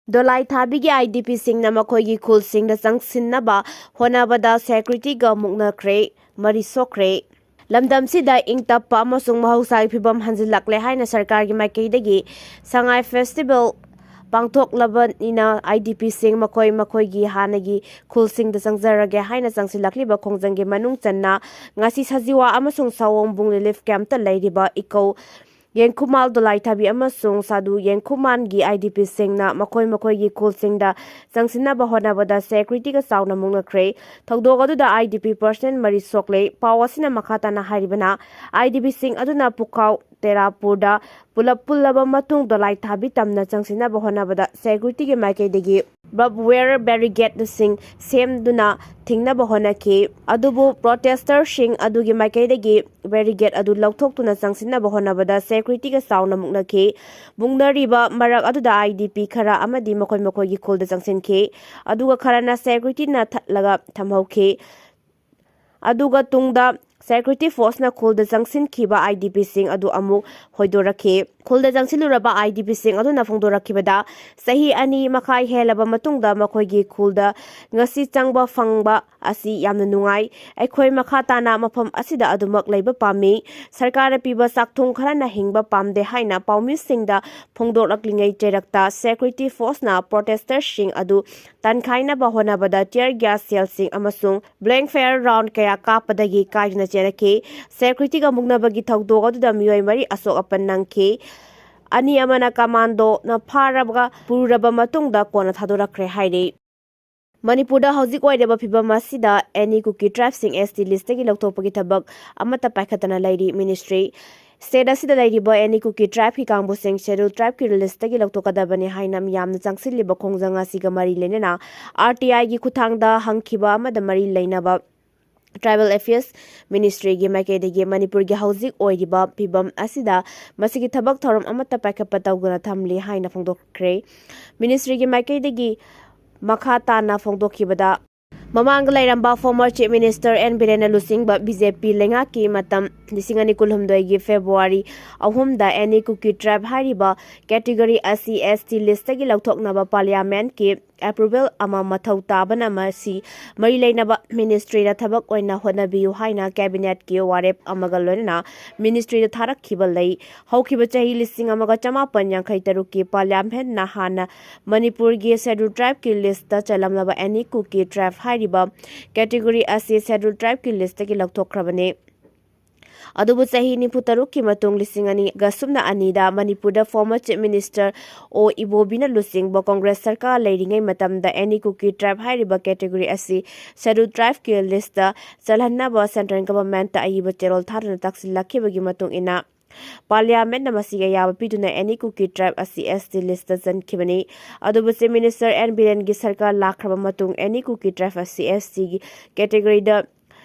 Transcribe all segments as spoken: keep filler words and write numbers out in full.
ꯗꯣꯂꯥꯏ ꯊꯥꯕꯤꯒꯤ IDPꯁꯤꯡꯅ ꯃꯈꯣꯏꯒꯤ ꯈꯨꯜꯁꯤꯡꯗ ꯆꯪꯁꯤꯟꯅꯕ ꯍꯣꯠꯅꯕꯗ securityꯒ ꯃꯨꯛꯅꯈ꯭ꯔꯦ, ꯃꯔꯤ ꯁꯣꯛꯈ꯭ꯔꯦ꯫ ꯂꯝꯗꯝꯁꯤꯗ ꯏꯪ ꯇꯞꯄ ꯑꯃꯁꯨꯡ ꯃꯍꯧꯁꯥꯒꯤ ꯐꯤꯕꯝ ꯍꯟꯖꯤꯜꯂꯛꯂꯦ ꯍꯥꯏꯅ ꯁꯔꯀꯥꯔꯒꯤ ꯃꯥꯏꯀꯩꯗꯒꯤ ꯁꯉꯥꯏ festival ꯄꯥꯡꯊꯣꯛꯂꯕꯅꯤꯅ IDPꯁꯤꯡ ꯃꯈꯣꯏ ꯃꯈꯣꯏꯒꯤ ꯍꯥꯟꯅꯒꯤ ꯈꯨꯜꯁꯤꯡꯗ ꯆꯪꯖꯔꯒꯦ ꯍꯥꯏꯅ ꯆꯪꯁꯤꯜꯂꯛꯂꯤꯕ ꯈꯣꯡꯖꯪꯒꯤ ꯃꯅꯨꯡ ꯆꯟꯅ ꯉꯁꯤ ꯁꯖꯤꯋꯥ ꯑꯃꯁꯨꯡ ꯁꯑꯣꯝꯕꯨꯡ relief campꯇ ꯂꯩꯔꯤꯕ ꯏꯀꯧ ꯌꯦꯡꯈꯨꯃꯥꯜ ꯗꯣꯂꯥꯏꯊꯥꯕꯤ ꯑꯃꯁꯨꯡ ꯁꯥꯗꯨ ꯌꯦꯡꯈꯨꯃꯥꯟꯒꯤ IDPꯁꯤꯡꯅ ꯃꯈꯣꯏ ꯃꯈꯣꯏꯒꯤ ꯈꯨꯜꯁꯤꯡꯗ ꯆꯪꯁꯤꯟꯅꯕ ꯍꯣꯠꯅꯕꯗ securityꯒ ꯆꯥꯎꯅ ꯃꯨꯛꯅꯈ꯭ꯔꯦ꯫ ꯊꯧꯗꯣꯛ ꯑꯗꯨꯗ IDP personnel ꯃꯔꯤ ꯁꯣꯛꯂꯦ꯫ ꯄꯥꯎ ꯑꯁꯤꯅ ꯃꯈꯥ ꯇꯥꯅ ꯍꯥꯏꯔꯤꯕꯅ, IDPꯁꯤꯡ ꯑꯗꯨꯅ ꯄꯨꯈꯥꯎ ꯇꯦꯔꯥꯄꯨꯔꯗ ꯄꯨꯂꯞ ꯄꯨꯜꯂꯕ ꯃꯇꯨꯡ ꯗꯣꯂꯥꯏꯊꯥꯕꯤ ꯇꯝꯅ ꯆꯪꯁꯤꯟꯅꯕ ꯍꯣꯠꯅꯕꯗ securityꯒꯤ ꯃꯥꯏꯀꯩꯗꯒꯤ barbed wire barricadeꯁꯤꯡ ꯁꯦꯝꯗꯨꯅ ꯊꯤꯡꯅꯕ ꯍꯣꯠꯅꯈꯤ꯫ ꯑꯗꯨꯕꯨ protesterꯁꯤꯡ ꯑꯗꯨꯒꯤ ꯃꯥꯏꯀꯩꯗꯒꯤ barricade ꯑꯗꯨ ꯂꯧꯊꯣꯛꯇꯨꯅ ꯆꯪꯁꯤꯟꯅꯕ ꯍꯣꯠꯅꯕꯗ securityꯒ ꯆꯥꯎꯅ ꯃꯨꯛꯅꯈꯤ꯫ ꯃꯨꯛꯅꯔꯤꯕ ꯃꯔꯛ ꯑꯗꯨꯗ IDP ꯈꯔ ꯑꯃꯗꯤ ꯃꯈꯣꯏ ꯃꯈꯣꯏꯒꯤ ꯈꯨꯜꯗ ꯆꯪꯁꯤꯟꯈꯤ꯫ ꯑꯗꯨꯒ ꯈꯔꯅ securityꯅ ꯊꯠꯂꯒ ꯊꯝꯍꯧꯈꯤ꯫ ꯑꯗꯨꯒ ꯇꯨꯡꯗ security forceꯅ ꯈꯨꯜꯗ ꯆꯪꯁꯤꯟꯈꯤꯕ IDPꯁꯤꯡ ꯑꯗꯨ ꯑꯃꯨꯛ ꯍꯣꯏꯗꯣꯔꯛꯈꯤ꯫ ꯈꯨꯜꯗ ꯆꯪꯁꯤꯜꯂꯨꯔꯕ IDPꯁꯤꯡ ꯑꯗꯨꯅ ꯐꯣꯡꯗꯣꯔꯛꯈꯤꯕꯗ, ꯆꯍꯤ ꯑꯅꯤ ꯃꯈꯥꯏ ꯍꯦꯜꯂꯕ ꯃꯇꯨꯡꯗ ꯃꯈꯣꯏꯒꯤ ꯈꯨꯜꯗ ꯉꯁꯤ ꯆꯪꯕ ꯐꯪꯕ ꯑꯁꯤ ꯌꯥꯝꯅ ꯅꯨꯡꯉꯥꯏ꯫ ꯑꯩꯈꯣꯏ ꯃꯈꯥ ꯇꯥꯅ ꯃꯐꯝ ꯑꯁꯤꯗ ꯑꯗꯨꯃꯛ ꯂꯩꯕ ꯄꯥꯝꯃꯤ꯫ ꯁꯔꯀꯥꯔꯅ ꯄꯤꯕ ꯆꯥꯛꯊꯨꯡ ꯈꯔꯅ ꯍꯤꯡꯕ ꯄꯥꯝꯗꯦ ꯍꯥꯏꯅ ꯄꯥꯎꯃꯤꯁꯤꯡꯗ ꯐꯣꯡꯗꯣꯔꯛꯂꯤꯉꯩ ꯆꯩꯔꯛꯇ security forceꯅ protesterꯁꯤꯡ ꯑꯗꯨ ꯇꯟꯈꯥꯏꯅꯕ ꯍꯣꯠꯅꯕꯗ tear gas shellꯁꯤꯡ ꯑꯃꯁꯨꯡ blank fire round ꯀꯌꯥ ꯀꯥꯞꯄꯗꯒꯤ ꯀꯥꯏꯗꯨꯅ ꯆꯦꯜꯂꯛꯈꯤ꯫ Securityꯒ ꯃꯨꯛꯅꯕꯒꯤ ꯊꯧꯗꯣꯛ ꯑꯗꯨꯗ ꯃꯤꯑꯣꯏ ꯃꯔꯤ ꯑꯁꯣꯛ ꯑꯄꯟ ꯅꯪꯈꯤ꯫ ꯑꯅꯤ ꯑꯃꯅ commandoꯅ ꯐꯥꯔꯒ ꯄꯨꯔꯕ ꯃꯇꯨꯡꯗ ꯀꯣꯟꯅ ꯊꯥꯗꯣꯔꯛꯈ꯭ꯔꯦ ꯍꯥꯏꯔꯤ꯫ ꯃꯅꯤꯄꯨꯔꯗ ꯍꯧꯖꯤꯛ ꯑꯣꯏꯔꯤꯕ ꯐꯤꯕꯝ ꯑꯁꯤꯗ any Kuki tribeꯁꯤꯡ ST listꯇꯒꯤ ꯂꯧꯊꯣꯛꯄꯒꯤ ꯊꯕꯛ ꯑꯃꯠꯇ ꯄꯥꯏꯈꯠꯇꯅ ꯂꯩꯔꯤ꯫ Ministry state ꯑꯁꯤꯗ ꯂꯩꯔꯤꯕ any Kuki tribeꯀꯤ ꯀꯥꯡꯕꯨꯁꯤꯡ schedule tribeꯀꯤ listꯇꯒꯤ ꯂꯧꯊꯣꯛꯀꯗꯕꯅꯤ ꯍꯥꯏꯅ ꯃꯤꯌꯥꯝꯅ ꯆꯪꯁꯤꯜꯂꯤꯕ ꯈꯣꯡꯖꯪ ꯑꯁꯤꯒ ꯃꯔꯤ ꯂꯩꯅꯅ RTIꯒꯤ ꯈꯨꯠꯊꯥꯡꯗ ꯍꯪꯈꯤꯕ ꯑꯃꯗ ꯃꯔꯤ ꯂꯩꯅꯕ Tribal Affairs Ministryꯒꯤ ꯃꯥꯏꯀꯩꯗꯒꯤ ꯃꯅꯤꯄꯨꯔꯒꯤ ꯍꯧꯖꯤꯛ ꯑꯣꯏꯔꯤꯕ ꯐꯤꯕꯝ ꯑꯁꯤꯗ ꯃꯁꯤꯒꯤ ꯊꯕꯛ ꯊꯧꯔꯝ ꯑꯃꯠꯇ ꯄꯥꯏꯈꯠꯄ ꯇꯧꯗꯅ ꯊꯝꯂꯤ ꯍꯥꯏꯅ ꯐꯣꯡꯗꯣꯛꯈ꯭ꯔꯦ꯫ Ministryꯒꯤ ꯃꯥꯏꯀꯩꯗꯒꯤ ꯃꯈꯥ ꯇꯥꯅ ꯐꯣꯡꯗꯣꯛꯈꯤꯕꯗ, ꯃꯃꯥꯡꯗ ꯂꯩꯔꯝꯕ former Chief Minister N ꯕꯤꯔꯦꯟꯅ ꯂꯨꯆꯤꯡꯕ B J P ꯂꯩꯉꯥꯛꯀꯤ ꯃꯇꯝ ꯂꯤꯁꯤꯡ ꯑꯅꯤ ꯀꯨꯟꯍꯨꯝꯗꯣꯏꯒꯤ February ꯑꯍꯨꯝꯗ any Kuki tribe ꯍꯥꯏꯔꯤꯕ category ꯑꯁꯤ S T listꯇꯒꯤ ꯂꯧꯊꯣꯛꯅꯕ Parliamentꯀꯤ approval ꯑꯃ ꯃꯊꯧ ꯇꯥꯕꯅ ꯃꯁꯤ ꯃꯔꯤ ꯂꯩꯅꯕ ministryꯗ ꯊꯕꯛ ꯑꯣꯏꯅ ꯍꯣꯠꯅꯕꯤꯌꯨ ꯍꯥꯏꯅ Cabinetꯀꯤ ꯋꯥꯔꯦꯞ ꯑꯃꯒ ꯂꯣꯏꯅꯅ ministryꯗ ꯊꯥꯔꯛꯈꯤꯕ ꯂꯩ꯫ ꯍꯧꯈꯤꯕ ꯆꯍꯤ ꯂꯤꯁꯤꯡ ꯑꯃꯒ ꯆꯃꯥꯄꯟ ꯌꯥꯡꯈꯩ ꯇꯔꯨꯛꯀꯤ Parliamentꯅ ꯍꯥꯟꯅ ꯃꯅꯤꯄꯨꯔꯒꯤ Scheduled Tribeꯀꯤ listꯇ ꯆꯜꯂꯝꯂꯕ any Kuki tribe ꯍꯥꯏꯔꯤꯕ category ꯑꯁꯤ Scheduled Tribeꯀꯤ listꯇꯒꯤ ꯂꯧꯊꯣꯛꯈ꯭ꯔꯕꯅꯤ꯫ ꯑꯗꯨꯕꯨ ꯆꯍꯤ ꯅꯤꯐꯨ ꯇꯔꯨꯛꯀꯤ ꯃꯇꯨꯡ ꯂꯤꯁꯤꯡ ꯑꯅꯤꯒ ꯁꯨꯞꯅ ꯑꯅꯤꯗ ꯃꯅꯤꯄꯨꯔꯗ former Chief Minister O ꯏꯕꯣꯕꯤꯅ ꯂꯨꯆꯤꯡꯕ Congress ꯁꯔꯀꯥꯔ ꯂꯩꯔꯤꯉꯩ ꯃꯇꯝꯗ any Kuki tribe ꯍꯥꯏꯔꯤꯕ category ꯑꯁꯤ Scheduled Tribeꯀꯤ listꯇ ꯆꯜꯍꯟꯅꯕ central governmentꯇ ꯑꯏꯕ ꯆꯦꯔꯣꯜ ꯊꯥꯗꯨꯅ ꯇꯥꯛꯁꯤꯜꯂꯛꯈꯤꯕꯒꯤ ꯃꯇꯨꯡ ꯏꯟꯅ Parliamentꯅ ꯃꯁꯤꯒꯤ ꯑꯌꯥꯕ ꯄꯤꯗꯨꯅ any Kuki tribe ꯑꯁꯤ S T listꯇ ꯆꯟꯈꯤꯕꯅꯤ꯫ ꯑꯗꯨꯕꯨ Chief Minister N ꯕꯤꯔꯦꯟꯒꯤ ꯁꯔꯀꯥꯔ ꯂꯥꯛꯈ꯭ꯔꯕ ꯃꯇꯨꯡ any Kuki tribe ꯑꯁꯤ S Tꯒꯤ categoryꯗ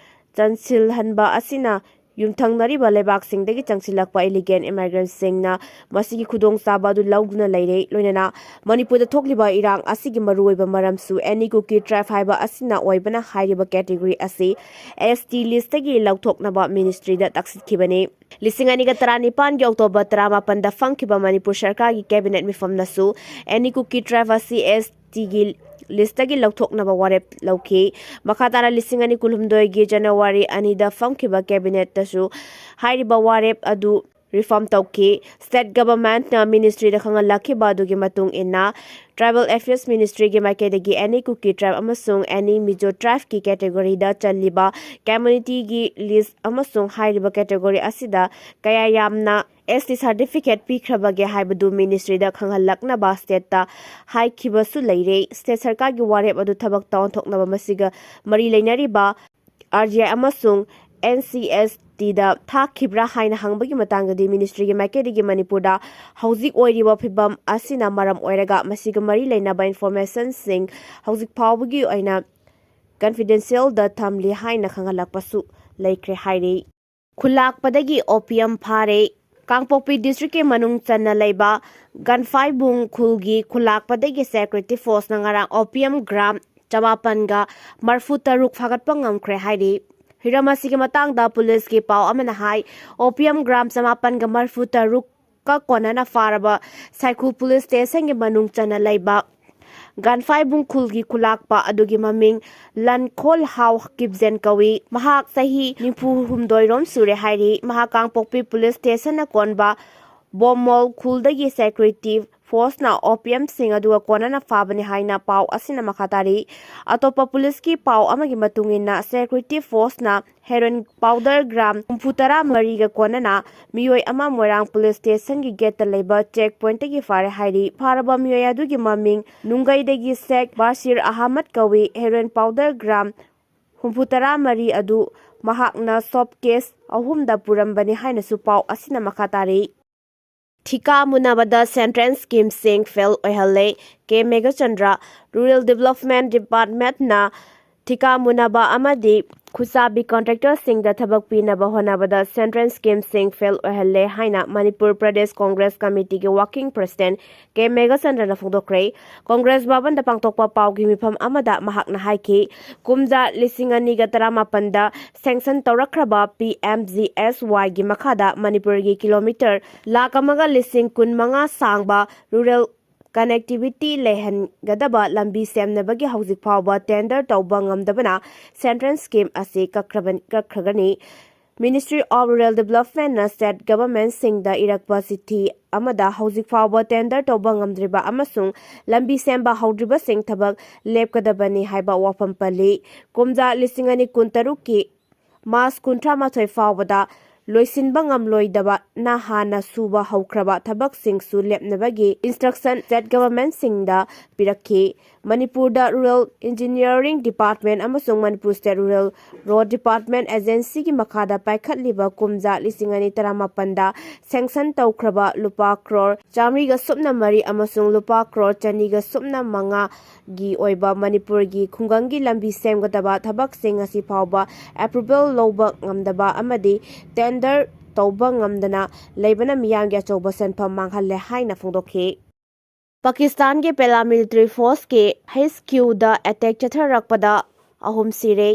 ꯆꯟꯁꯤꯜꯍꯟꯕ ꯑꯁꯤꯅ ꯌꯨꯝꯊꯪꯅꯔꯤꯕ ꯂꯩꯕꯥꯛꯁꯤꯡꯗꯒꯤ ꯆꯪꯁꯤꯜꯂꯛꯄ illegal immigrantꯁꯤꯡꯅ ꯃꯁꯤꯒꯤ ꯈꯨꯗꯣꯡꯆꯥꯕ ꯑꯗꯨ ꯂꯧꯗꯨꯅ ꯂꯩꯔꯦ꯫ ꯂꯣꯏꯅꯅ ꯃꯅꯤꯄꯨꯔꯗ ꯊꯣꯛꯂꯤꯕ ꯏꯔꯥꯡ ꯑꯁꯤꯒꯤ ꯃꯔꯨꯑꯣꯏꯕ ꯃꯔꯝꯁꯨ any Kuki tribe ꯍꯥꯏꯕ ꯑꯁꯤꯅ ꯑꯣꯏꯕꯅ ꯍꯥꯏꯔꯤꯕ category ꯑꯁꯤ S T listꯇꯒꯤ ꯂꯧꯊꯣꯛꯅꯕ ministryꯗ ꯇꯛꯁꯤꯠꯈꯤꯕꯅꯤ꯫ ꯂꯤꯁꯤꯡ ꯑꯅꯤꯒ ꯇꯔꯥꯅꯤꯄꯥꯟꯒꯤ October ꯇꯔꯥꯃꯥꯄꯟꯗ ꯐꯝꯈꯤꯕ ꯃꯅꯤꯄꯨꯔ ꯁꯔꯀꯥꯔꯒꯤ cabinet ꯃꯤꯐꯝꯅꯁꯨ any Kuki tribe ꯑꯁꯤ S Tꯒꯤ listꯇꯒꯤ ꯂꯧꯊꯣꯛꯅꯕ ꯋꯥꯔꯦꯞ ꯂꯧꯈꯤ꯫ ꯃꯈꯥ ꯇꯥꯅ ꯂꯤꯁꯤꯡ ꯑꯅꯤ ꯀꯨꯟꯍꯨꯝꯗꯣꯏꯒꯤ January ꯑꯅꯤꯗ ꯐꯝꯈꯤꯕ cabinetꯇꯁꯨ ꯍꯥꯏꯔꯤꯕ ꯋꯥꯔꯦꯞ ꯑꯗꯨ reaffirm ꯇꯧꯈꯤ꯫ State governmentꯅ ministryꯗ ꯈꯪꯍꯜꯂꯛꯈꯤꯕ ꯑꯗꯨꯒꯤ ꯃꯇꯨꯡ ꯏꯟꯅ Tribal Affairs ministryꯒꯤ ꯃꯥꯏꯀꯩꯗꯒꯤ any Kuki tribe ꯑꯃꯁꯨꯡ any Mizo tribeꯀꯤ categoryꯗ ꯆꯜꯂꯤꯕ communityꯒꯤ list ꯑꯃꯁꯨꯡ ꯍꯥꯏꯔꯤꯕ category ꯑꯁꯤꯗ ꯀꯌꯥ ꯌꯥꯝꯅ S T certificate ꯄꯤꯈ꯭ꯔꯕꯒꯦ ꯍꯥꯏꯕꯗꯨ ministryꯗ ꯈꯪꯍꯜꯂꯛꯅꯕ stateꯇ ꯍꯥꯏꯈꯤꯕꯁꯨ ꯂꯩꯔꯦ꯫ State ꯁꯔꯀꯥꯔꯒꯤ ꯋꯥꯔꯦꯞ ꯑꯗꯨ ꯊꯕꯛꯇ ꯑꯣꯟꯊꯣꯛꯅꯕ ꯃꯁꯤꯒ ꯃꯔꯤ ꯂꯩꯅꯔꯤꯕ R G I ꯑꯃꯁꯨꯡ N C S Tꯗ ꯊꯥꯈꯤꯕ꯭ꯔꯥ ꯍꯥꯏꯅ ꯍꯪꯕꯒꯤ ꯃꯇꯥꯡꯗꯗꯤ ministryꯒꯤ ꯃꯥꯏꯀꯩꯗꯒꯤ ꯃꯅꯤꯄꯨꯔꯗ ꯍꯧꯖꯤꯛ ꯑꯣꯏꯔꯤꯕ ꯐꯤꯕꯝ ꯑꯁꯤꯅ ꯃꯔꯝ ꯑꯣꯏꯔꯒ ꯃꯁꯤꯒ ꯃꯔꯤ ꯂꯩꯅꯕ informationꯁꯤꯡ ꯍꯧꯖꯤꯛ ꯐꯥꯎꯕꯒꯤ ꯑꯣꯏꯅ confidentialꯗ ꯊꯝꯂꯤ ꯍꯥꯏꯅ ꯈꯪꯍꯜꯂꯛꯄꯁꯨ ꯂꯩꯈ꯭ꯔꯦ ꯍꯥꯏꯔꯤ꯫ ꯈꯨꯜꯂꯥꯛꯄꯗꯒꯤ opium ꯐꯥꯔꯦ꯫ ꯀꯥꯡꯄꯣꯛꯄꯤ districtꯀꯤ ꯃꯅꯨꯡ ꯆꯟꯅ ꯂꯩꯕ ꯒꯟꯐꯥꯏꯕꯨꯡ ꯈꯨꯜꯒꯤ ꯈꯨꯜꯂꯥꯛꯄꯗꯒꯤ security forceꯅ ꯉꯔꯥꯡ opium gram ꯆꯃꯥꯄꯟꯒ ꯃꯔꯐꯨ ꯇꯔꯨꯛ ꯐꯥꯒꯠꯄ ꯉꯝꯈ꯭ꯔꯦ ꯍꯥꯏꯔꯤ꯫ ꯍꯤꯔꯝ ꯑꯁꯤꯒꯤ ꯃꯇꯥꯡꯗ ꯄꯨꯂꯤꯁꯀꯤ ꯄꯥꯎ ꯑꯃꯅ ꯍꯥꯏ, ꯑꯣꯄꯤꯌꯝ ꯒ꯭ꯔꯥꯝ ꯆꯃꯥꯄꯟꯒ ꯃꯔꯐꯨ ꯇꯔꯨꯛꯀ ꯀꯣꯟꯅꯅ ꯐꯥꯔꯕ ꯁꯥꯏꯈꯨ ꯄꯨꯂꯤꯁ ꯁ꯭ꯇꯦꯁꯟꯒꯤ ꯃꯅꯨꯡ ꯆꯟꯅ ꯂꯩꯕ ꯒꯥꯟꯐꯥꯏꯕꯨꯡ ꯈꯨꯜꯒꯤ ꯈꯨꯂꯥꯛꯄ ꯑꯗꯨꯒꯤ ꯃꯃꯤꯡ ꯂꯟꯈꯣꯜ ꯍꯥꯎ ꯀꯤꯞꯖꯦꯟ ꯀꯧꯏ꯫ ꯃꯍꯥꯛ ꯆꯍꯤ ꯅꯤꯐꯨ ꯍꯨꯝꯗꯣꯏ ꯔꯣꯝ ꯁꯨꯔꯦ ꯍꯥꯏꯔꯤ꯫ ꯃꯍꯥꯛ ꯀꯥꯡꯄꯣꯛꯄꯤ ꯄꯨꯂꯤꯁ ꯁ꯭ꯇꯦꯁꯟꯅ ꯀꯣꯟꯕ ꯕꯣꯃꯣꯜ ꯈꯨꯜꯗꯒꯤ ꯁꯦꯀ꯭ꯌꯨꯔꯤꯇꯤ ꯐꯣꯔꯁꯅ ꯑꯣꯄꯤꯌꯝꯁꯤꯡ ꯑꯗꯨꯒ ꯀꯣꯟꯅꯅ ꯐꯥꯕꯅꯤ ꯍꯥꯏꯅ ꯄꯥꯎ ꯑꯁꯤꯅ ꯃꯈꯥ ꯇꯥꯔꯤ꯫ ꯑꯇꯣꯞꯄ ꯄꯨꯂꯤꯁꯀꯤ ꯄꯥꯎ ꯑꯃꯒꯤ ꯃꯇꯨꯡ ꯏꯟꯅ, ꯁꯦꯀ꯭ꯌꯨꯔꯤꯇꯤ ꯐꯣꯔꯁꯅ ꯍꯦꯔꯣꯏꯟ ꯄꯥꯎꯗꯔ ꯒ꯭ꯔꯥꯝ ꯍꯨꯝꯐꯨ ꯇꯔꯥ ꯃꯔꯤꯒ ꯀꯣꯟꯅꯅ ꯃꯤꯑꯣꯏ ꯑꯃ ꯃꯣꯏꯔꯥꯡ ꯄꯨꯂꯤꯁ ꯁ꯭ꯇꯦꯁꯟꯒꯤ ꯒꯦꯠꯇ ꯂꯩꯕ ꯆꯦꯛ ꯄꯣꯏꯟꯠꯇꯒꯤ ꯐꯥꯔꯦ ꯍꯥꯏꯔꯤ꯫ ꯐꯥꯔꯕ ꯃꯤꯑꯣꯏ ꯑꯗꯨꯒꯤ ꯃꯃꯤꯡ ꯅꯨꯡꯒꯩꯗꯒꯤ ꯁꯦꯛ ꯕꯥꯁꯤꯔ ꯑꯍꯃꯗ ꯀꯧꯏ꯫ ꯍꯦꯔꯣꯏꯟ ꯄꯥꯎꯗꯔ ꯒ꯭ꯔꯥꯝ ꯍꯨꯝꯐꯨ ꯇꯔꯥ ꯃꯔꯤ ꯑꯗꯨ ꯃꯍꯥꯛꯅ ꯁꯣꯞ ꯀꯦꯁ ꯑꯍꯨꯝꯗ ꯄꯨꯔꯝꯕꯅꯤ ꯍꯥꯏꯅꯁꯨ ꯄꯥꯎ ꯑꯁꯤꯅ ꯃꯈꯥ ꯇꯥꯔꯤ꯫ ꯊꯤꯀꯥ ꯃꯨꯟꯅꯕꯗ ꯁꯦꯟꯇ꯭ꯔꯦꯜ ꯁ꯭ꯀꯤꯝꯁꯤꯡ ꯐꯦꯜ ꯑꯣꯏꯍꯜꯂꯦ, ꯀꯦ ꯃꯦꯘꯆꯟꯗ꯭ꯔ꯫ ꯔꯨꯔꯦꯜ ꯗꯤꯕꯦꯂꯞꯃꯦꯟꯠ ꯗꯤꯄꯥꯔꯠꯃꯦꯟꯠꯅ ꯊꯤꯀꯥ ꯃꯨꯟꯅꯕ ꯑꯃꯗꯤ ꯈꯨꯠꯁꯥꯕꯤ ꯀꯣꯟꯇ꯭ꯔꯦꯛꯇꯔꯁꯤꯡꯗ ꯊꯕꯛ ꯄꯤꯅꯕ ꯍꯣꯠꯅꯕꯗ ꯁꯦꯟꯇ꯭ꯔꯦꯜ ꯁ꯭ꯀꯤꯝꯁꯤꯡ ꯐꯦꯜ ꯑꯣꯏꯍꯜꯂꯦ ꯍꯥꯏꯅ ꯃꯅꯤꯄꯨꯔ ꯄ꯭ꯔꯗꯦꯁ ꯀꯣꯡꯒ꯭ꯔꯦꯁ ꯀꯃꯤꯇꯤꯒꯤ ꯋꯥꯔꯀꯤꯡ ꯄ꯭ꯔꯁꯤꯗꯦꯟꯠ ꯀꯦ ꯃꯦꯘꯆꯟꯗ꯭ꯔꯅ ꯐꯣꯡꯗꯣꯛꯈ꯭ꯔꯦ꯫ ꯀꯣꯡꯒ꯭ꯔꯦꯁ ꯚꯕꯟꯗ ꯄꯥꯡꯊꯣꯛꯄ ꯄꯥꯎꯒꯤ ꯃꯤꯐꯝ ꯑꯃꯗ ꯃꯍꯥꯛꯅ ꯍꯥꯏꯈꯤ, ꯀꯨꯝꯖꯥ ꯂꯤꯁꯤꯡ ꯑꯅꯤꯒ ꯇꯔꯥꯃꯥꯄꯟꯗ ꯁꯦꯡꯁꯟ ꯇꯧꯔꯛꯈ꯭ꯔꯕ ꯄꯤ ꯑꯦꯝ ꯖꯤ ꯑꯦꯁ ꯋꯥꯏꯒꯤ ꯃꯈꯥꯗ ꯃꯅꯤꯄꯨꯔꯒꯤ ꯀꯤꯂꯣꯃꯤꯇꯔ ꯂꯥꯈ ꯑꯃꯒ ꯂꯤꯁꯤꯡ ꯀꯨꯟ ꯃꯉꯥ ꯁꯥꯡꯕ ꯔꯨꯔꯦꯜ ꯀꯅꯦꯛꯇꯤꯚꯤꯇꯤ ꯂꯩꯍꯟꯒꯗꯕ ꯂꯝꯕꯤ ꯁꯦꯝꯅꯕꯒꯤ ꯍꯧꯖꯤꯛ ꯐꯥꯎꯕ ꯇꯦꯟꯗꯔ ꯇꯧꯕ ꯉꯝꯗꯕꯅ ꯁꯦꯟꯇ꯭ꯔꯦꯜ ꯁ꯭ꯀꯤꯝ ꯑꯁꯤ ꯀꯛꯈ꯭ꯔꯕ-, ꯀꯛꯈ꯭ꯔꯒꯅꯤ꯫ Ministry of Rural Developmentꯅ ꯁ꯭ꯇꯦꯠ ꯒꯚꯔꯟꯃꯦꯟꯠꯁꯤꯡꯗ ꯏꯔꯛꯄ ꯆꯤꯊꯤ ꯑꯃꯗ ꯍꯧꯖꯤꯛ ꯐꯥꯎꯕ ꯇꯦꯟꯗꯔ ꯇꯧꯕ ꯉꯝꯗ꯭ꯔꯤꯕ ꯑꯃꯁꯨꯡ ꯂꯝꯕꯤ ꯁꯦꯝꯕ ꯍꯧꯗ꯭ꯔꯤꯕꯁꯤꯡ ꯊꯕꯛ ꯂꯦꯞꯀꯗꯕꯅꯤ ꯍꯥꯏꯕ ꯋꯥꯐꯝ ꯄꯜꯂꯤ꯫ ꯀꯨꯝꯖꯥ ꯂꯤꯁꯤꯡ ꯑꯅꯤ ꯀꯨꯟꯇꯔꯨꯛꯀꯤ ꯃꯥꯔꯆ ꯀꯨꯟꯊ꯭ꯔꯥ ꯃꯥꯊꯣꯏ ꯐꯥꯎꯕꯗ ꯂꯣꯏꯁꯤꯟꯕ ꯉꯝꯂꯣꯏꯗꯕꯅ ꯍꯥꯟꯅ ꯁꯨꯕ ꯍꯧꯈ꯭ꯔꯕ ꯊꯕꯛꯁꯤꯡꯁꯨ ꯂꯦꯞꯅꯕꯒꯤ ꯏꯟꯁꯇ꯭ꯔꯛꯁꯟ ꯁ꯭ꯇꯦꯠ ꯒꯚꯔꯟꯃꯦꯟꯠꯁꯤꯡꯗ ꯄꯤꯔꯛꯈꯤ꯫ ꯃꯅꯤꯄꯨꯔꯗ ꯔꯨꯔꯦꯜ ꯏꯟꯖꯤꯅꯤꯌꯔꯤꯡ ꯗꯤꯄꯥꯔꯠꯃꯦꯟꯠ ꯑꯃꯁꯨꯡ Manipur state rural road department ꯑꯦꯖꯦꯟꯁꯤꯒꯤ ꯃꯈꯥꯗ ꯄꯥꯏꯈꯠꯂꯤꯕ ꯀꯨꯝꯖꯥ ꯂꯤꯁꯤꯡ ꯑꯅꯤ ꯇꯔꯥꯃꯥꯄꯟꯗ ꯁꯦꯡꯁꯟ ꯇꯧꯈ꯭ꯔꯕ ꯂꯨꯄꯥ ꯀ꯭ꯔꯣꯔ ꯆꯥꯃꯔꯤꯒ ꯁꯨꯞꯅ ꯃꯔꯤ ꯑꯃꯁꯨꯡ ꯂꯨꯄꯥ ꯀ꯭ꯔꯣꯔ ꯆꯅꯤꯒ ꯁꯨꯞꯅ ꯃꯉꯥꯒꯤ ꯑꯣꯏꯕ ꯃꯅꯤꯄꯨꯔꯒꯤ ꯈꯨꯡꯒꯪꯒꯤ ꯂꯝꯕꯤ ꯁꯦꯝꯒꯗꯕ ꯊꯕꯛꯁꯤꯡ ꯉꯁꯤ ꯐꯥꯎꯕ ꯑꯦꯄ꯭ꯔꯨꯚꯦꯜ ꯂꯧꯕ ꯉꯝꯗꯕ ꯑꯃꯗꯤ ꯇꯦꯟꯗꯔ ꯇꯧꯕ ꯉꯝꯗꯅ ꯂꯩꯕꯅ ꯃꯤꯌꯥꯝꯒꯤ ꯑꯆꯧꯕ ꯁꯦꯟꯐꯝ ꯃꯥꯡꯍꯜꯂꯦ ꯍꯥꯏꯅ ꯐꯣꯡꯗꯣꯛꯈꯤ꯫ ꯄꯥꯀꯤꯁꯇꯥꯟꯒꯤ ꯄꯦꯂꯥ ꯃꯤꯂꯤꯇꯔꯤ ꯐꯣꯔꯁꯀꯤ ꯍꯩꯆ ꯀ꯭ꯌꯨꯗ ꯑꯦꯇꯦꯛ ꯆꯠꯊꯔꯛꯄꯗ ꯑꯍꯨꯝ ꯁꯤꯔꯦ꯫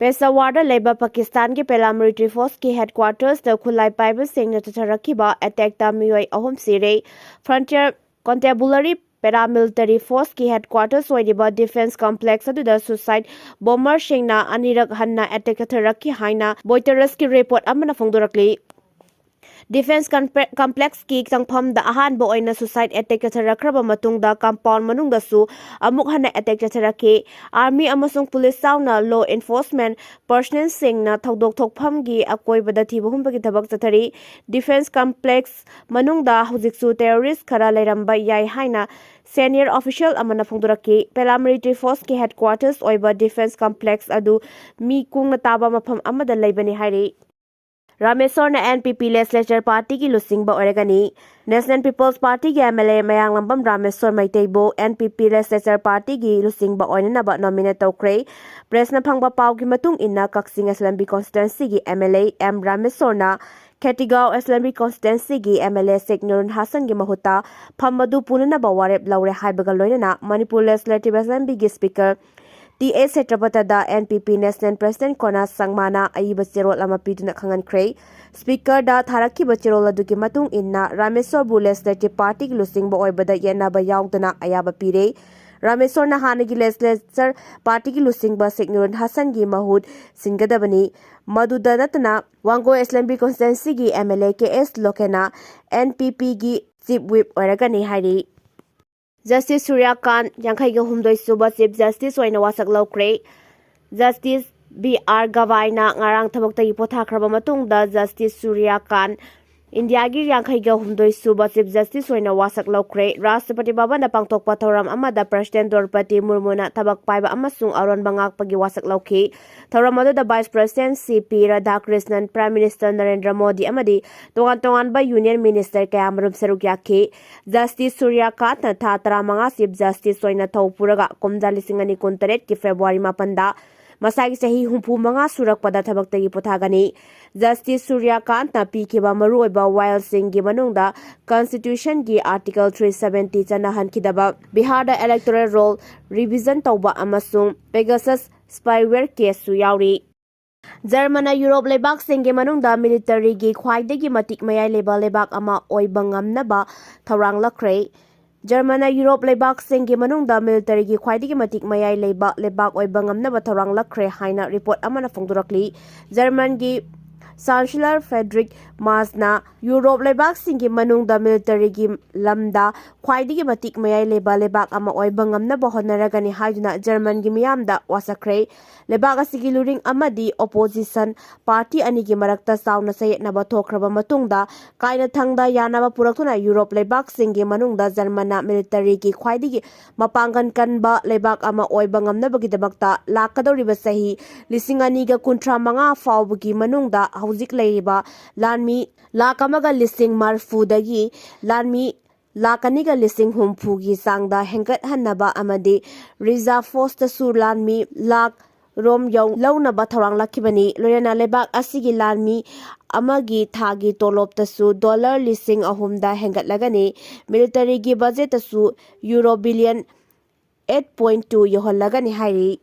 ꯄꯦꯁꯥꯋꯥꯔꯗ ꯂꯩꯕ ꯄꯥꯀꯤꯁꯇꯥꯟꯒꯤ ꯄꯦꯂꯥ ꯃꯤꯂꯤꯇꯔꯤ ꯐꯣꯔꯁꯀꯤ ꯍꯦꯗꯀ꯭ꯋꯥꯇꯔꯁꯇ ꯈꯨꯠꯂꯥꯏ ꯄꯥꯏꯕꯁꯤꯡꯅ ꯆꯠꯊꯔꯛꯈꯤꯕ ꯑꯦꯇꯦꯛꯇ ꯃꯤꯑꯣꯏ ꯑꯍꯨꯝ ꯁꯤꯔꯦ꯫ Frontier Constabulary ꯄꯦꯔꯥꯃꯤꯂꯤꯇꯔꯤ ꯐꯣꯔꯁꯀꯤ ꯍꯦꯗꯀ꯭ꯋꯥꯇꯔꯁ ꯑꯣꯏꯔꯤꯕ ꯗꯤꯐꯦꯟꯁ ꯀꯝꯄ꯭ꯂꯦꯛꯁ ꯑꯗꯨꯗ ꯁꯨꯁꯥꯏꯠ ꯕꯣꯝꯕꯔꯁꯤꯡꯅ ꯑꯅꯤꯔꯛ ꯍꯟꯅ ꯑꯦꯇꯦꯛ ꯆꯠꯊꯔꯛꯈꯤ ꯍꯥꯏꯅ ꯔꯣꯏꯇꯔꯁꯀꯤ ꯔꯤꯄꯣꯔꯠ ꯑꯃꯅ ꯐꯣꯡꯗꯣꯔꯛꯂꯤ꯫ ꯗꯤꯐꯦꯟꯁ ꯀꯝꯄ꯭ꯂꯦ-, ꯀꯝꯄ꯭ꯂꯦꯛꯁꯀꯤ ꯆꯪꯐꯝꯗ ꯑꯍꯥꯟꯕ ꯑꯣꯏꯅ ꯁꯨꯁꯥꯏꯠ ꯑꯦꯇꯦꯛ ꯆꯠꯊꯔꯛꯈ꯭ꯔꯕ ꯃꯇꯨꯡꯗ ꯀꯝꯄꯥꯎꯟ ꯃꯅꯨꯡꯗꯁꯨ ꯑꯃꯨꯛ ꯍꯟꯅ ꯑꯦꯇꯦꯛ ꯆꯠꯊꯔꯛꯈꯤ꯫ ꯑꯥꯔꯃꯤ ꯑꯃꯁꯨꯡ ꯄꯨꯂꯤꯁ ꯌꯥꯎꯅ ꯂꯣ ꯏꯟꯐꯣꯔꯁꯃꯦꯟ ꯄꯔꯁꯅꯦꯜꯁꯤꯡꯅ ꯊꯧꯗꯣꯛ ꯊꯣꯛꯐꯝꯒꯤ ꯑꯀꯣꯏꯕꯗ ꯊꯤꯕ ꯍꯨꯝꯕꯒꯤ ꯊꯕꯛ ꯆꯠꯊꯔꯤ꯫ ꯗꯤꯐꯦꯟꯁ ꯀꯝꯄ꯭ꯂꯦꯛꯁ ꯃꯅꯨꯡꯗ ꯍꯧꯖꯤꯛꯁꯨ ꯇꯦꯔꯣꯔꯤꯁ ꯈꯔ ꯂꯩꯔꯝꯕ ꯌꯥꯏ ꯍꯥꯏꯅ ꯁꯦꯅꯤꯌꯔ ꯑꯣꯐꯤꯁꯤꯌꯦꯜ ꯑꯃꯅ ꯐꯣꯡꯗꯣꯔꯛꯈꯤ꯫ ꯄꯦꯂꯥ ꯃꯤꯂꯤꯇꯔꯤ ꯐꯣꯔꯁꯀꯤ ꯍꯦꯗꯀ꯭ꯋꯥꯇꯔꯁ ꯑꯣꯏꯕ ꯗꯤꯐꯦꯟꯁ ꯀꯝꯄ꯭ꯂꯦꯛꯁ ꯑꯗꯨ ꯃꯤ ꯀꯨꯡꯅ ꯇꯥꯕ ꯃꯐꯝ ꯑꯃꯗ ꯂꯩꯕꯅꯤ ꯍꯥꯏꯔꯤ꯫ ꯔꯥꯃꯦꯁꯣꯔꯅ ꯑꯦꯟ ꯄꯤ ꯄꯤ ꯂꯦꯖꯤꯁꯂꯦꯆꯔ ꯄꯥꯔꯇꯤꯒꯤ ꯂꯨꯆꯤꯡꯕ ꯑꯣꯏꯔꯒꯅꯤ꯫ ꯅꯦꯁꯅꯦꯜ ꯄꯤꯄꯜꯁ ꯄꯥꯔꯇꯤꯒꯤ M L A Mayanglambam Rameshwor ꯃꯩꯇꯩꯕꯨ ꯑꯦꯟ ꯄꯤ ꯄꯤ ꯂꯦꯖꯤꯁꯂꯦꯆꯔ ꯄꯥꯔꯇꯤꯒꯤ ꯂꯨꯆꯤꯡꯕ ꯑꯣꯏꯅꯅꯕ ꯅꯣꯃꯤꯅꯦꯠ ꯇꯧꯈ꯭ꯔꯦ꯫ ꯄ꯭ꯔꯦꯁꯅ ꯐꯪꯕ ꯄꯥꯎꯒꯤ ꯃꯇꯨꯡ ꯏꯟꯅ, ꯀꯛꯆꯤꯡ ꯑꯦꯁꯦꯝꯕ꯭ꯂꯤ ꯀꯣꯟꯁꯇꯤꯇ꯭ꯋꯦꯟꯁꯤꯒꯤ ꯑꯦꯝ ꯑꯦꯜ ꯑꯦ ꯑꯦꯝ ꯔꯥꯃꯦꯁꯣꯔꯅ ꯈꯦꯇꯤꯒꯥꯎ ꯑꯦꯁꯦꯝꯕ꯭ꯂꯤ ꯀꯣꯟꯁꯇꯤꯇ꯭ꯋꯦꯟꯁꯤꯒꯤ M L A Sheikh Nurul ꯍꯥꯁꯟꯒꯤ ꯃꯍꯨꯠꯇ ꯐꯝ ꯑꯗꯨ ꯄꯨꯅꯅꯕ ꯋꯥꯔꯦꯞ ꯂꯧꯔꯦ ꯍꯥꯏꯕꯒ ꯂꯣꯏꯅꯅ ꯃꯅꯤꯄꯨꯔ ꯂꯦꯖꯤꯁꯂꯦꯇꯤꯚ ꯑꯦꯁꯦꯝꯕ꯭ꯂꯤꯒꯤ ꯁ꯭ꯄꯤꯀꯔ ꯇꯤ ꯑꯦ ꯁꯦꯇ꯭ꯔꯄꯇꯗ N P P national president ꯀꯣꯅꯥꯁ ꯁꯪꯃꯥꯅ ꯑꯏꯕ ꯆꯦꯔꯣꯜ ꯑꯃ ꯄꯤꯗꯨꯅ ꯈꯪꯍꯟꯈ꯭ꯔꯦ꯫ ꯁ꯭ꯄꯤꯀꯔꯗ ꯊꯥꯔꯛꯈꯤꯕ ꯆꯦꯔꯣꯜ ꯑꯗꯨꯒꯤ ꯃꯇꯨꯡ ꯏꯟꯅ ꯔꯥꯃꯦꯁꯣꯔꯕꯨ ꯂꯦꯖꯤꯁꯂꯦꯇꯤꯚ ꯄꯥꯔꯇꯤꯒꯤ ꯂꯨꯆꯤꯡꯕ ꯑꯣꯏꯕꯗ ꯌꯦꯠꯅꯕ ꯌꯥꯎꯗꯅ ꯑꯌꯥꯕ ꯄꯤꯔꯦ꯫ ꯔꯥꯃꯦꯁꯣꯔꯅ ꯍꯥꯟꯅꯒꯤ ꯂꯦꯖꯤꯁꯂꯦꯆꯔ ꯄꯥꯔꯇꯤꯒꯤ ꯂꯨꯆꯤꯡꯕ ꯁꯦꯛ ꯅꯨꯔꯨꯟ ꯍꯥꯁꯟꯒꯤ ꯃꯍꯨꯠ ꯁꯤꯟꯒꯗꯕꯅꯤ꯫ ꯃꯗꯨꯗ ꯅꯠꯇꯅ ꯋꯥꯡꯒꯣꯏ ꯑꯦꯁꯦꯝꯕ꯭ꯂꯤ ꯀꯣꯟꯁꯇꯤꯇ꯭ꯋꯦꯟꯁꯤꯒꯤ M L A K S ꯂꯣꯀꯦꯅ ꯑꯦꯟ ꯄꯤ ꯄꯤꯒꯤ ꯆꯤꯐ ꯋꯤꯞ ꯑꯣꯏꯔꯒꯅꯤ ꯍꯥꯏꯔꯤ꯫ ꯖꯁꯇꯤꯁ ꯁꯨꯔ꯭ꯌꯀꯥꯟ, ꯌꯥꯡꯈꯩꯒ ꯍꯨꯝꯗꯣꯏ ꯁꯨꯕ ꯆꯤꯐ ꯖꯁꯇꯤꯁ ꯑꯣꯏꯅ ꯋꯥꯁꯛ ꯂꯧꯈ꯭ꯔꯦ꯫ ꯖꯁꯇꯤꯁ ꯕꯤ ꯑꯥꯔ ꯒꯕꯥꯏꯅ ꯉꯔꯥꯡ ꯊꯕꯛꯇꯒꯤ ꯄꯣꯊꯥꯈ꯭ꯔꯕ ꯃꯇꯨꯡꯗ ꯖꯁꯇꯤꯁ ꯁꯨꯔ꯭ꯌꯀꯥꯟ ꯏꯟꯗꯤꯌꯥꯒꯤ ꯌꯥꯡꯈꯩꯒ ꯍꯨꯝꯗꯣꯏ ꯁꯨꯕ ꯆꯤꯐ ꯖꯁꯇꯤꯁ ꯑꯣꯏꯅ ꯋꯥꯁꯛ ꯂꯧꯈ꯭ꯔꯦ꯫ ꯔꯥꯁꯇ꯭ꯔꯄꯇꯤ ꯚꯕꯟꯗ ꯄꯥꯡꯊꯣꯛꯄ ꯊꯧꯔꯝ ꯑꯃꯗ ꯄ꯭ꯔꯁꯤꯗꯦꯟꯠ ꯗ꯭ꯔꯧꯄꯗꯤ ꯃꯨꯔꯃꯨꯅ ꯊꯕꯛ ꯄꯥꯏꯕ ꯑꯃꯁꯨꯡ ꯑꯔꯣꯟꯕ ꯉꯥꯛꯄꯒꯤ ꯋꯥꯁꯛ ꯂꯧꯈꯤ꯫ ꯊꯧꯔꯝ ꯑꯗꯨꯗ ꯚꯥꯏꯁ ꯄ꯭ꯔꯁꯤꯗꯦꯟꯠ ꯁꯤ ꯄꯤ ꯔꯥꯙꯥꯀ꯭ꯔꯤꯁꯅꯟ, ꯄ꯭ꯔꯥꯏꯝ ꯃꯤꯅꯤꯁꯇꯔ ꯅꯔꯦꯟꯗ꯭ꯔ ꯃꯣꯗꯤ ꯑꯃꯗꯤ ꯇꯣꯉꯥꯟ ꯇꯣꯉꯥꯟꯕ ꯌꯨꯅꯤꯌꯟ ꯃꯤꯅꯤꯁꯇꯔ ꯀꯌꯥꯃꯔꯨꯝ ꯁꯔꯨꯛ ꯌꯥꯈꯤ꯫ ꯖꯁꯇꯤꯁ ꯁꯨꯔ꯭ꯌꯀꯥꯟꯠꯅ ꯊꯥ ꯇꯔꯥꯃꯉꯥ ꯆꯤꯐ ꯖꯁꯇꯤꯁ ꯑꯣꯏꯅ ꯊꯧ ꯄꯨꯔꯒ ꯀꯨꯝꯖꯥ ꯂꯤꯁꯤꯡ ꯑꯅꯤ ꯀꯨꯟꯇꯔꯦꯠꯀꯤ ꯐꯦꯕ꯭ꯔꯨꯋꯥꯔꯤ ꯃꯥꯄꯟꯗ ꯃꯁꯥꯒꯤ ꯆꯍꯤ ꯍꯨꯝꯐꯨ ꯃꯉꯥ ꯁꯨꯔꯛꯄꯗ ꯊꯕꯛꯇꯒꯤ ꯄꯣꯊꯥꯒꯅꯤ꯫ Justice ꯁꯨꯔ꯭ꯌꯀꯥꯟꯠꯅ ꯄꯤꯈꯤꯕ ꯃꯔꯨꯑꯣꯏꯕ ꯋꯥꯌꯦꯜꯁꯤꯡꯒꯤ ꯃꯅꯨꯡꯗ Constitutionꯒꯤ Article three seventy ꯆꯠꯅꯍꯟꯈꯤꯗꯕ, ꯕꯤꯍꯥꯔꯗ electoral roll revision ꯇꯧꯕ ꯑꯃꯁꯨꯡ Pegasus spyware caseꯁꯨ ꯌꯥꯎꯔꯤ꯫ ꯖꯔꯃꯟꯅ ꯌꯨꯔꯣꯞ ꯂꯩꯕꯥꯛꯁꯤꯡꯒꯤ ꯃꯅꯨꯡꯗ militaryꯒꯤ ꯈ꯭ꯋꯥꯏꯗꯒꯤ ꯃꯇꯤꯛ ꯃꯌꯥꯏ ꯂꯩꯕ ꯂꯩꯕꯥꯛ ꯑꯃ ꯑꯣꯏꯕ ꯉꯝꯅꯕ ꯊꯧꯔꯥꯡꯂꯛꯈ꯭ꯔꯦ꯫ ꯖꯔꯃꯟꯅ ꯌꯨꯔꯣꯞ ꯂꯩꯕꯥꯛꯁꯤꯡꯒꯤ ꯃꯅꯨꯡꯗ militaryꯒꯤ ꯈ꯭ꯋꯥꯏꯗꯒꯤ ꯃꯇꯤꯛ ꯃꯌꯥꯏ ꯂꯩꯕ ꯂꯩꯕꯥꯛ ꯑꯣꯏꯕ ꯉꯝꯅꯕ ꯊꯧꯔꯥꯡꯂꯛꯈ꯭ꯔꯦ ꯍꯥꯏꯅ report ꯑꯃꯅ ꯐꯣꯡꯗꯣꯔꯛꯂꯤ꯫ ꯖꯔꯃꯟꯒꯤ Chancellor Friedrich Merzꯅ ꯌꯨꯔꯣꯞ ꯂꯩꯕꯥꯛꯁꯤꯡꯒꯤ ꯃꯅꯨꯡꯗ militaryꯒꯤ ꯂꯝꯗ ꯈ꯭ꯋꯥꯏꯗꯒꯤ ꯃꯇꯤꯛ ꯃꯌꯥꯏ ꯂꯩꯕ ꯂꯩꯕꯥꯛ ꯑꯃ ꯑꯣꯏꯕ ꯉꯝꯅꯕ ꯍꯣꯠꯅꯔꯒꯅꯤ ꯍꯥꯏꯗꯨꯅ ꯖꯔꯃꯟꯒꯤ ꯃꯤꯌꯥꯝꯗ ꯋꯥꯁꯛꯈ꯭ꯔꯦ꯫ ꯂꯩꯕꯥꯛ ꯑꯁꯤꯒꯤ ꯂꯨꯔꯤꯡ ꯑꯃꯗꯤ opposition party ꯑꯅꯤꯒꯤ ꯃꯔꯛꯇ ꯆꯥꯎꯅ ꯆꯌꯦꯠꯅꯕ ꯊꯣꯛꯈ꯭ꯔꯕ ꯃꯇꯨꯡꯗ, ꯀꯥꯏꯅꯊꯪꯗ ꯌꯥꯅꯕ ꯄꯨꯔꯛꯇꯨꯅ ꯌꯨꯔꯣꯞ ꯂꯩꯕꯥꯛꯁꯤꯡꯒꯤ ꯃꯅꯨꯡꯗ ꯖꯔꯃꯟꯅ militaryꯒꯤ ꯈ꯭ꯋꯥꯏꯗꯒꯤ ꯃꯄꯥꯡꯒꯜ ꯀꯟꯕ ꯂꯩꯕꯥꯛ ꯑꯃ ꯑꯣꯏꯕ ꯉꯝꯅꯕꯒꯤꯗꯃꯛꯇ ꯂꯥꯛꯀꯗꯧꯔꯤꯕ ꯆꯍꯤ ꯂꯤꯁꯤꯡ ꯑꯅꯤꯒ ꯀꯨꯟꯊ꯭ꯔꯥ ꯃꯉꯥ ꯐꯥꯎꯕꯒꯤ ꯃꯅꯨꯡꯗ ꯍꯧꯖꯤꯛ ꯂꯩꯔꯤꯕ ꯂꯥꯟꯃꯤ ꯂꯥꯈ ꯑꯃꯒ ꯂꯤꯁꯤꯡ ꯃꯔꯤꯐꯨꯗꯒꯤ ꯂꯥꯟꯃꯤ ꯂꯥꯈ ꯑꯅꯤꯒ ꯂꯤꯁꯤꯡ ꯍꯨꯝꯐꯨꯒꯤ ꯆꯥꯡꯗ ꯍꯦꯟꯒꯠꯍꯟꯅꯕ ꯑꯃꯗꯤ reserve forceꯇꯁꯨ ꯂꯥꯟꯃꯤ ꯂꯥꯈ ꯔꯣꯝ ꯌꯧ ꯂꯧꯅꯕ ꯊꯧꯔꯥꯡꯂꯛꯈꯤꯕꯅꯤ꯫ ꯂꯣꯏꯅꯅ ꯂꯩꯕꯥꯛ ꯑꯁꯤꯒꯤ ꯂꯥꯟꯃꯤ ꯑꯃꯒꯤ ꯊꯥꯒꯤ ꯇꯣꯂꯣꯞꯇꯁꯨ dollar ꯂꯤꯁꯤꯡ ꯑꯍꯨꯝꯗ ꯍꯦꯟꯒꯠꯂꯒꯅꯤ꯫ Militaryꯒꯤ budgetꯇꯁꯨ euro billion eight point two ꯌꯧꯍꯜꯂꯒꯅꯤ ꯍꯥꯏꯔꯤ꯫